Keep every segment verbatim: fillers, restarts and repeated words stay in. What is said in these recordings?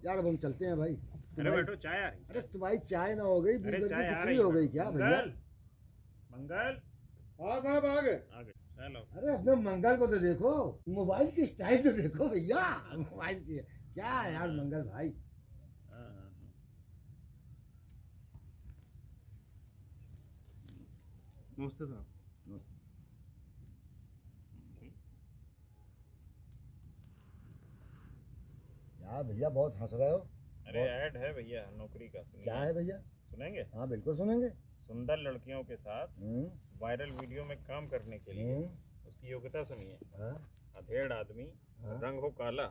यार, अब हम चलते हैं भाई। अरे तुम्हारी, बैठो, चाय आ रही। अरे तुम्हारी चाय ना हो गई, अरे बीच में चाय आ खिचड़ी रही हो है। गई क्या भैया? मंगल, मंगल। हाँ साहब, आ गए। आ गए, चलो। अरे अपने मंगल को तो देखो, मोबाइल की स्टाइल तो देखो भैया, मोबाइल की। क्या है यार मंगल भाई? हाँ, हाँ, हाँ। नमस्ते साहब। नमस्ते। क्या भैया, बहुत हंस रहे हो? अरे, बहुत। ऐड है भैया, नौकरी का, सुनिए। क्या है भैया? सुनेंगे? हाँ, बिल्कुल सुनेंगे। सुंदर लड़कियों के साथ हम्म। वायरल वीडियो में काम करने के लिए हम्म। उसकी योग्यता सुनिए। हाँ। अधेड़ आदमी, हाँ। रंग हो काला,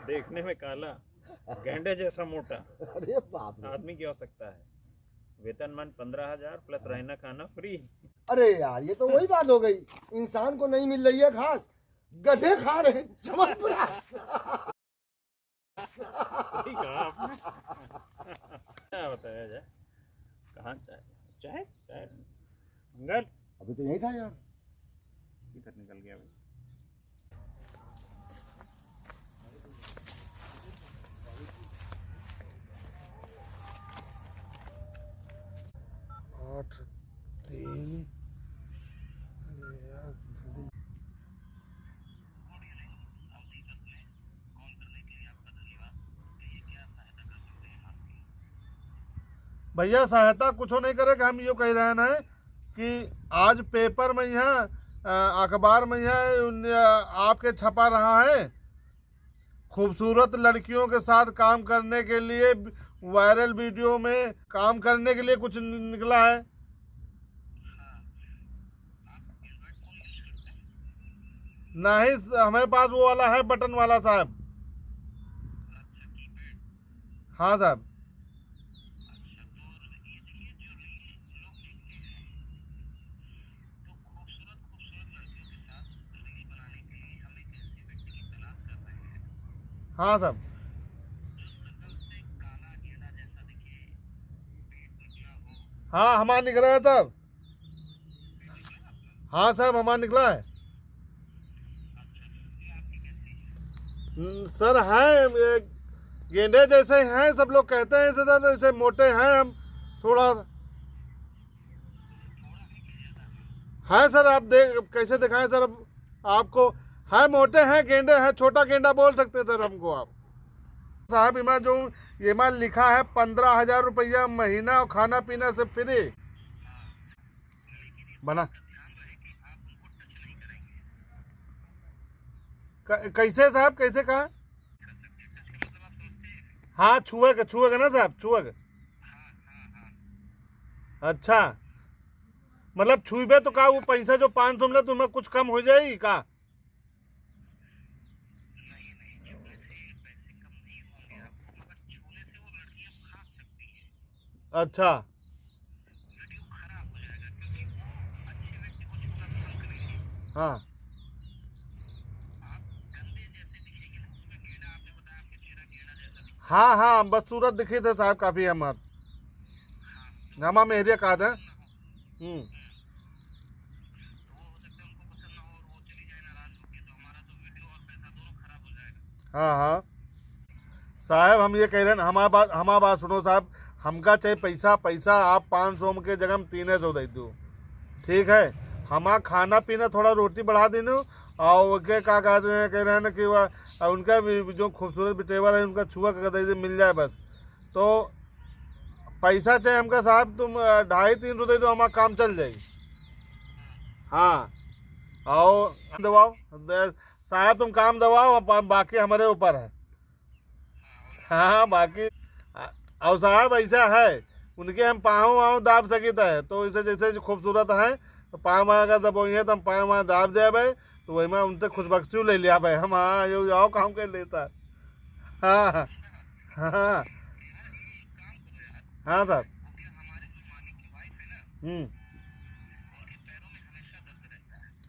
देखने में काला, गेंडे जैसा मोटा अरे बाप रे। आदमी की आवश्यकता है। वेतनमान पन्द्रह हजार प्लस हाँ। रहना खाना फ्री। अरे यार, ये तो वही बात हो गई, इंसान को नहीं मिल रही है घास, गधे खा रहे हैं च्यवनप्राश। सही कहा आपने। क्या बताया जाए, कहाँ चाय, चाय, चाय, मंगल। अभी तो यही था यार। किधर निकल गया भाई? आठ तीन। भैया, सहायता कुछो नहीं करे कि हम यो कह रहे हैं कि आज पेपर में यहाँ, अ, अखबार में यहाँ उन, अ, आपके छपा रहा है, खूबसूरत लड़कियों के साथ काम करने के लिए, वायरल वीडियो में काम करने के लिए कुछ नि-, निकला है। नहीं, हमारे पास वो वाला है, बटन वाला साहब। हाँ साहब। हाँ साहब। हाँ, हमारा निकला है साहब। हाँ साहब, हमारा निकला है। हम्म, सर, हैं, ये गेंडे जैसे ही हैं, सब लोग कहते हैं, सर, ऐसे मोटे हैं हम थोड़ा। हैं सर, आप देख, कैसे दिखाएं सर, अब आपको, हैं, मोटे हैं, गेंडे हैं, छोटा गेंडा बोल सकते हैं सर हमको आप। साहब, इमा जो, ये मा लिखा है पन्द्रह हजार रुपया महीना और खाना पीना से फ्री। बना। क-, कैसे साहब, कैसे कहा? हाँ, छुए के, छुए के ना साहब, छुए के। अच्छा, मतलब छुईबे तो का वो पैसा जो पाँच सौ मिला, तुम्हें कुछ कम हो जाई का? अच्छा। हाँ। हाँ, हाँ, बदसूरत दिखी थे साहब काफी हम। हमा मेहरिया कहा था। हम्म। हाँ, हाँ। साहब, हम ये कह रहे हैं, हमार बात, हमार बात सुनो साहब, हमका चाहे पैसा, पैसा आप पाँच सौ के जगह हम तीन सौ दे दो, ठीक है? हमार खाना पीना थोड़ा रोटी बढ़ा देनु, और ओके का कहते हैं, कह रहे हैं ना कि वह, और उनका भी जो खूबसूरत बिटेवर है, उनका छुआ के दे दे, मिल जाए बस। तो पैसा चाहे हमका साहब, तुम, अ, ढाई तीन सौ दे दो, हमारा काम चल जाई। हाँ, आओ दबाओ, दे-, साहब तुम काम दबाओ, अब बाकी हमारे ऊपर है। हाँ, बाकी, अ, और साहब ऐसा है, उनके हम पाँव वाँव दाब सकित है, तो इसे जैसे जो खूबसूरत है, तो पाँव वाँव अगर दबोइए तो हम पाँव वाँव दाब देबे, तो वही में उनसे खुशबख्शी ले लिया भाई हम। हाँ, यो आओ काम कर लेता। हाँ, हाँ, हाँ। हाँ साहब। हम्म।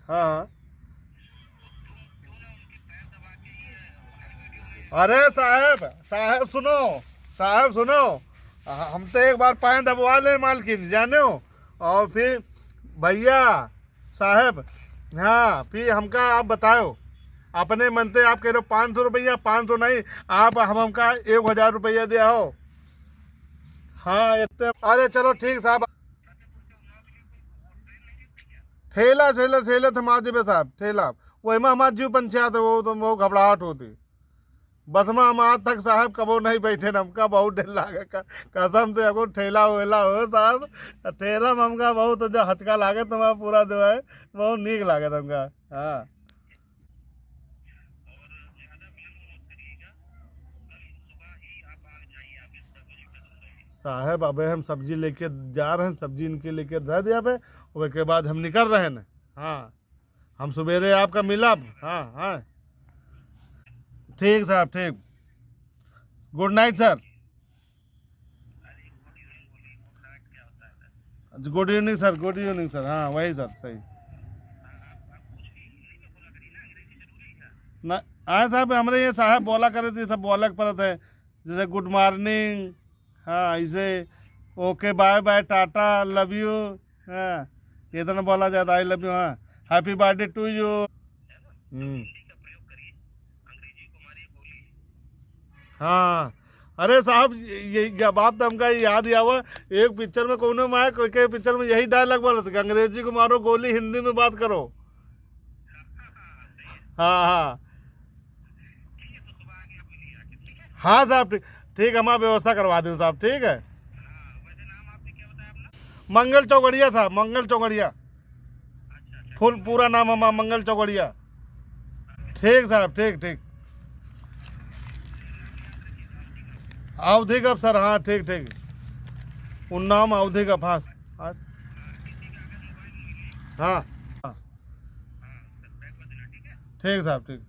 हाँ, हाँ। अरे साहब, साहब सुनो, साहब सुनो, ह-, हम तो एक बार पाँय दबवा ले मालकिन, जाने हो? और फिर भैया, साहब, हाँ, फिर हमका आप बताओ। अपने मन से आप कह रहे हो पाँच सौ रुपया, पाँच सौ नहीं, आप हम, हमका एक हजार रुपया दिया हो। हाँ, इतने। अरे चलो ठीक साहब। ठेला, ठेला, ठेला थमा देबे साहब, ठेला। वही में हमार जीव पंचायत है, वो तो बहुत घबराहट होती। बस में हम आज तक साहब कबो नहीं बैठे न, हमका बहुत डर लागे। क-, कसम से, अगर ठेला वेला हो साहब, ठेला में हमका बहुत जो हचका लागे, तो हमारा पूरा जो है, बहुत नीक लागे हमका। हाँ। साहब, अबे हम सब्जी लेके जा रहे हैं, सब्जी इनके लेके धर दिया बे, ओके बाद हम निकल रहे हैं। हाँ, हम सुबेरे आपका मिलब। हाँ, हाँ, ठीक साहब, ठीक। Good night sir. Good evening sir, good evening sir. हाँ, वही सर, सही। ना, हाँ साहब, हमरे ये साहब बोला करे थे, सब बोले के पड़त है, जैसे गुड मॉर्निंग, हाँ, ऐसे okay, bye bye, tata, love you, हाँ, इतना बोला जाता, आई लव यू, हाँ, happy birthday to you. Hmm. हाँ, अरे साहब, ये, ये, ये बात तो हमका याद ही आवा। एक पिक्चर में, कौनो में, कोई के पिक्चर में यही डायलॉग बोलत कि अंग्रेजी को मारो गोली, हिंदी में बात करो। हाँ, हाँ। हाँ साहब, ठीक, ठीक, हमार व्यवस्था करवा दें साहब, ठीक है। मंगल चौगड़िया साहब, मंगल चौगड़िया। फुल पूरा नाम हमार मंगल चौगड़िया। ठीक साहब, ठीक, ठीक। अवधी गप सर, हाँ, ठीक, ठीक। उन्नाव अवधी गप, हाँ, हाँ। हाँ, हाँ। ठीक साहब, ठीक।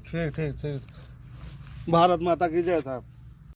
ठीक, ठीक, ठीक। भारत माता की जय साहब।